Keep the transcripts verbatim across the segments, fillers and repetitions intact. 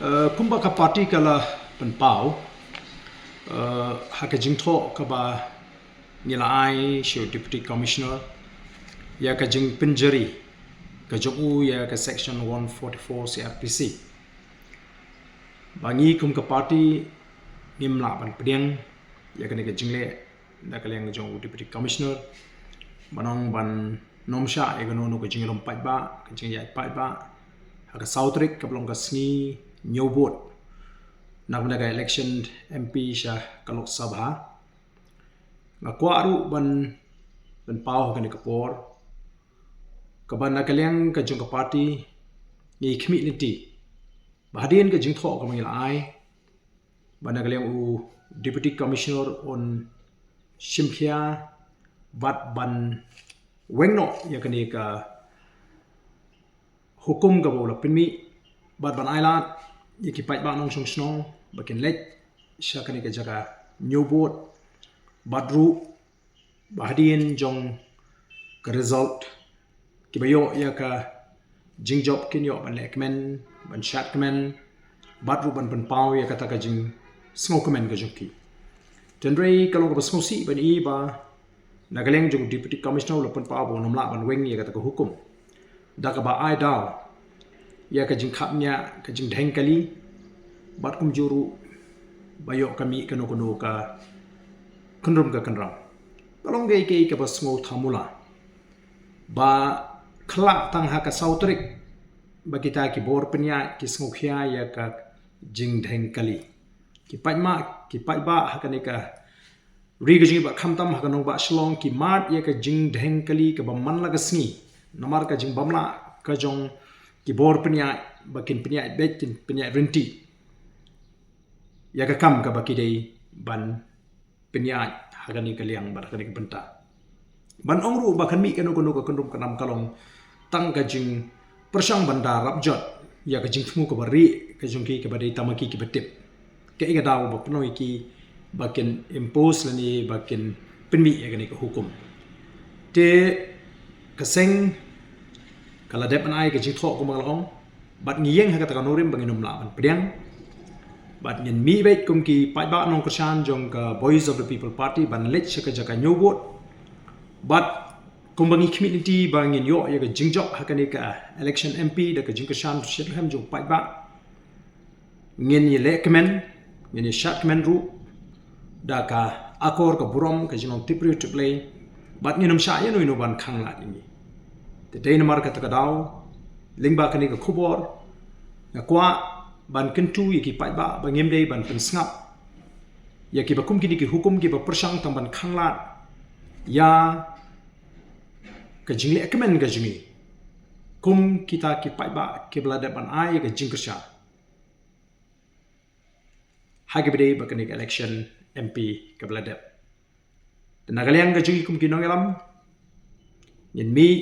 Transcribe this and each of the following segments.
Uh, kumba ka party ka la pynpaw, uh, ha ka jingthoh kaba ngi la ai sha u Deputy Commissioner ïa ka jingpynjari ka jong u ïa ka Section one forty-four C R P C, ba ngi kum ka party ngim lah ban pdiang ïa kane ka jingleh da ka liang jong u Deputy Commissioner, ban ong ban nym shah ïa kano kano ka jinglum paidbah, ka jingïaid paidbah ha ka saw tarik kaba long ka sngi ñiew vote na ka bynta ka election M P sha ka Lok Sabha. Nga kwah ruh ban, ban pynpaw ha kane ka por kaba na ka liang ka jong ka party ngi khmih lynti ba hadien ka jingthoh kaba ngi la ai, ba na ka liang u Deputy Commissioner un shim khia bad ban weng noh ïa kane ka hukum kaba u la pynmih, bad ban ailad ïa ki paidbah nongshong shnong ba kin leit sha kane ka jaka ñiew vote, bad ruh ba hadien jong ka result, kiba ïoh ïa ka jingjop kin ïoh ban leh kmen, ban shad kmen, bad ruh ban pynpaw ïa kata ka jingsngewkmen ka jong ki. Hynrei ka long kaba sngewsih ban i ba na ka liang jong u Deputy Commissioner u la pynpaw ba un nym lah ban weng ïa kata ka hukum da kaba ai daw ïa ka jingkhapngiah, ka jingdheng kali, bad kumjuh ruh ba ïoh ka mih kano kano ka kynrum ka kynram. Ka long kaei kaei kaba sngewthuh mula ba khlak tang ha ka saw tarik ba kita ki bor pynïaid ki sngewkhia ïa ka jingdheng kali. Ki paidbah, ki paidbah ha kane ka ri ka jong ngi bad khamtam ha ka nongbah Shillong ki mad ïa ka jingdheng kali kaba man la ka sngi namar ka jingbym lah ka jong ki bor pynïaid ba kin pynïaid beit, kin pynïaid ryntih ïa ka kam kaba ki dei ban pynïaid ha kane ka liang bad ha kane ka bynta. Ban ong ruh ba kan mih kano kano ka kynrum ka nam ka long tang ka jingpyrshang ban da rap jot ïa ka jingthmu kaba rieh ka jong ki kaba dei tang ma ki kiba tip. Kaei ka daw ba pynlong ïa ki ba kin impose lane ba kin pynmih ïa kane ka hukum. Te ka seng ka la dep ban ai ka jingthoh kumba ka la ong, bad ngi ïeng ha kata ka nongrim ba ngin nym lah ban pdiang, bad ngin mih beit kum ki paidbah nongkyrshan jong ka Voice of the People Party ban leit sha ka jaka ñiew vote. Bad kumba ngi khmih lynti ba ngin ïoh ïa ka jingjop ha kane ka election M P da ka jingkyrshan shitrhem jong paidbah, ngin ïa leh kmen, ngin ïa shad kmen ruh da ka akor ka burom, ka jinglong tip briew tip Blei, bad ngin nym shah ïano ïano ban khanglad ïa ngi. Te dei namar kata ka daw, lyngba kane ka khubor, nga kwah ban kyntu ïa ki paidbah ba ngim dei ban pynsngap ïa kiba kum kine ki hukum kiba pyrshang tang ban khanglad ïa ka jingleh kmen ka jong ngi kum kita ki paidbah kiba la dep ban ai ka jingkyrshan ha kaba dei bad kane ka election M P kaba la dep. Te na ka liang ka jong ngi kum ki nongïalam, ngin mih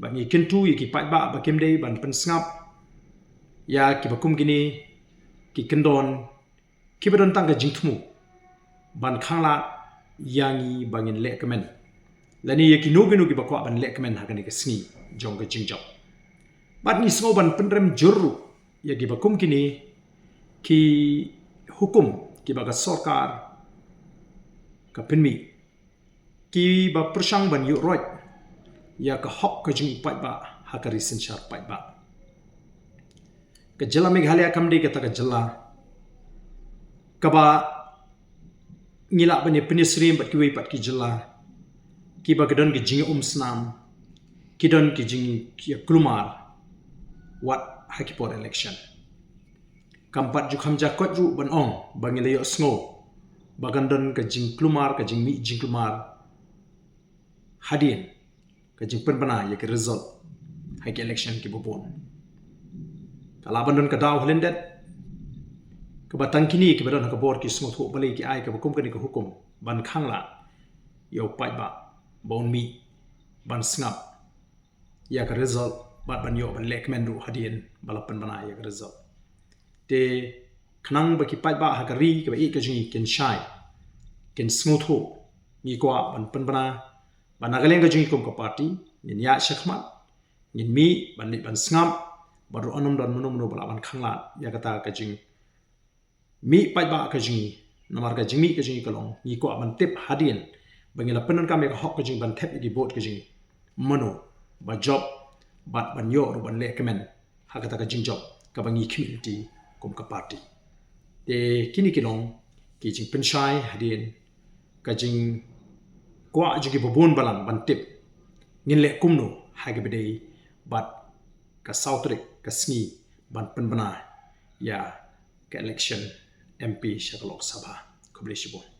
bad ngi kyntu ïa ki paidbah ba kim dei ban pynsngap ïa kiba kum kine ki kyndon kiba don tang ka jingthmu ban khanglad ïa ngi ba ngin leh kmen, lane ïa kino kino kiba kwah ban leh kmen ha kane ka sngi jong ka jingjop. Bad ngi sngew ban pynrem jur ruh ïa kiba kum kine ki hukum kiba ka sorkar ka pynmih, kiba pyrshang ban ïuh roit ïa ka hok ka jong u paidbah ha ka ri synshar paidbah. Ka jylla Meghalaya kam dei kata ka jylla kaba ngi lah ban ïa pynïasyriem bad kiwei pat ki jylla kiba ki don ki jingïaumsnam, ki don ki jingïakulmar wat ha ki por election. Kam pat ju kham ja koit ruh ban ong ba ngi la ïohsngew ba kan don ka jingkulmar, ka jingmih jingkulmar hadien ka jingpynbna ïa ki result ha ki election kiba bun. Ka lah ban don ka daw ha lyndet kaba tang kine kiba don ha ka bor ki sngewthuh balei ki ai kaba kum kane ka hukum ban khanglad ïa u paidbah ba un mih ban sngap ïa ka result bad ban ïoh ban leh kmen ruh hadien ba la pynbna ïa ka result. Te khnang ba ki paidbah ha ka ri kaba ïeit ka jong ngi kin shai, kin sngewthuh, ngi kwah ban pynbna ba na ka liang ka jong ngi kum ka party ngin ïaid shakhmat, ngin mih ban leit ban sngap Bad ruh ym don mano mano ba lah ban khanglad ïa kata ka jingmih paidbah ka jong ngi. Namar ka jingmih ka jong ngi ka long, ngi kwah ban tip hadien ba ngi la pyndonkam ïa ka hok ka jong ngi ban thep ïa ki vote ka jong ngi, mano ba jop bad ban ïoh ruh ban lehkmen ha kata ka jingjop kaba ngi khmih lynti kum ka party. Te kine ki long ki jingpynshai hadien ka jingkwah jong kiba bun balang ban tip ngin leh kumno ha kaba ïadei bad ka saw tarik ka sngi ban pynbna ïa ka election M P sha ka Lok Sabha. Khublei shibun.